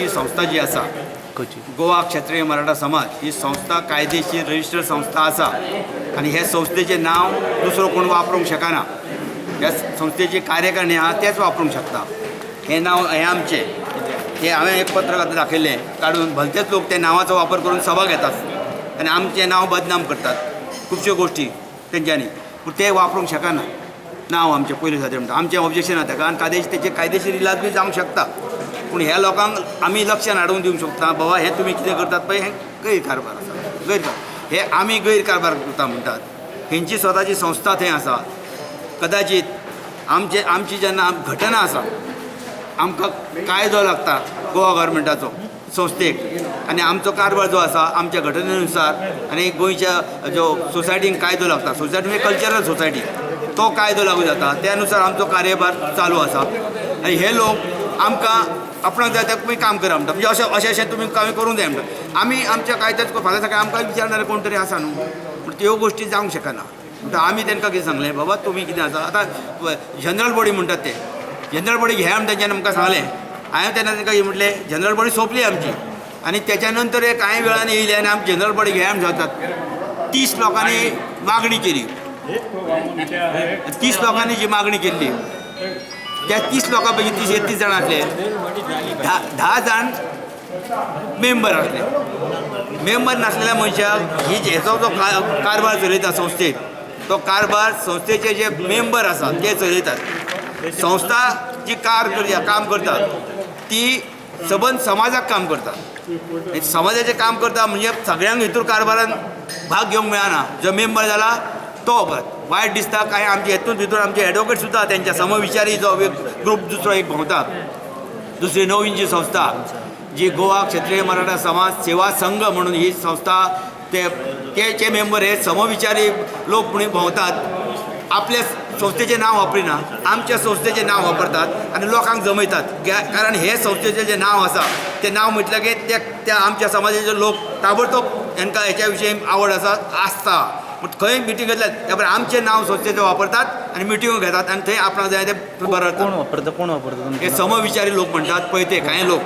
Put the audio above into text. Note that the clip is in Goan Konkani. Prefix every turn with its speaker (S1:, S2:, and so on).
S1: आमची संस्था जी आसा, गोवा क्षत्रिय मराठा समाज, ही संस्था कायदेशीर रजिस्टर्ड संस्था आसा आनी हे संस्थेचें नांव दुसरो कोण वापरूंक शकना. ह्या संस्थेची कार्यकारिणी आहा तेच वापरूंक शकता. हें नांव हें आमचें. हें हांवें एक पत्र आतां दाखयलें काडून. भलतेच लोक त्या नांवाचो वापर करून सभा घेतात आनी आमचें नांव बदनाम करतात खुबश्यो गोश्टी तेंच्यांनी, पूण ते वापरूंक शकना नांव आमचें. पयलीं सादे म्हणटा आमचें ऑब्जेक्शन आसा ताका आनी कायदेशीर तेचे कायदेशीर इलाज बी जावंक शकता. पूण ह्या लोकांक आमी लक्षान हाडून दिवंक शकता, बाबा हें तुमी कितें करतात पळय, हें गैरकारभार आसा. गैरकारभार हे आमी गैरकारभार करता म्हणटात. हेंची स्वताची संस्था थंय आसा. कदाचित आमचे आमची जेन्ना घटना आसा, आमकां कायदो लागता गोवा गव्हर्मेंटाचो संस्थेक आनी आमचो कारभार जो आसा आमच्या घटनेनुसार आनी गोंयच्या जो सोसायटींक कायदो लागता, सोसायटी म्हणजे कल्चरल सोसायटी, तो कायदो लागू जाता, त्या नुसार आमचो कार्यभार चालू आसा. आनी हे लोक आमकां आपणाक जाय तें तुमी काम करा म्हणटा, म्हणजे अशें अशें अशें तुमी काम करूंक जाय म्हणटा. आमी आमच्या कायद्यात फाल्यां सकाळी आमकां विचारणारे कोण तरी आसा न्हू, पूण त्यो गोश्टी जावंक शकना. म्हणटा आमी तांकां कितें सांगलें, बाबा तुमी कितें आसा आतां जनरल बॉडी म्हणटात ते जनरल बॉडी घेया म्हण तेंच्यांनी आमकां सांगलें. हांवें तेन्ना तांकां कितें म्हटलें, जनरल बॉडी सोंपली आमची आनी त्याच्या नंतर एक कांय वेळान येयले आनी आमी जनरल बॉडी घेया म्हण सांगतात. 30 लोकांनी मागणी केली. 30 लोकांनी जी मागणी केल्ली त्या 30 लोकां पैकी 30 31 जाण आसले, 10 10 जाण मेंबर आसले. मेंबर नासलेल्या मनशाक ही हेचो जो कारभार चलयता संस्थेत, तो कारभार संस्थेचे जे मेंबर आसात ते चलयतात. संस्था जी काम करता ती सबंद समाजाक काम करता. आनी समाजाचें काम करता म्हणजे सगळ्यांक हितूर कारभारान भाग घेवंक मेळना. जो मेंबर जाला तो वायट दिसता. कांय आमचे हेतून भितर आमचे एडवोकेट सुद्दां तेंच्या समविचारी जो एक ग्रूप दुसरो एक भोंवता. दुसरी नवीन जी संस्था जी गोवा क्षत्रिय मराठा समाज सेवा संघ म्हणून ही संस्था, ते तेचे मेंबर हे समविचारी लोक म्हणून भोंवतात. आपल्या संस्थेचें नांव वापरिना, आमच्या संस्थेचें नांव वापरतात आनी लोकांक जमयतात. कारण हे संस्थेचें जें नांव आसा तें नांव म्हटलें की ते त्या आमच्या समाजाचे लोक ताबडतोब तांकां हेच्या विशयी आवड आसा आसता. पूण खंय मिटींग घेतल्यात त्या प्रमाणे आमचें नांव संस्थेचें वापरतात आनी मिटिंगो घेतात आनी थंय आपणाक जाय तें बरयतात.
S2: कोण वापरता, कोण वापरता
S1: हे
S2: तुमचें नांव?
S1: समविचारी लोक म्हणटात पळय ते कांय लोक.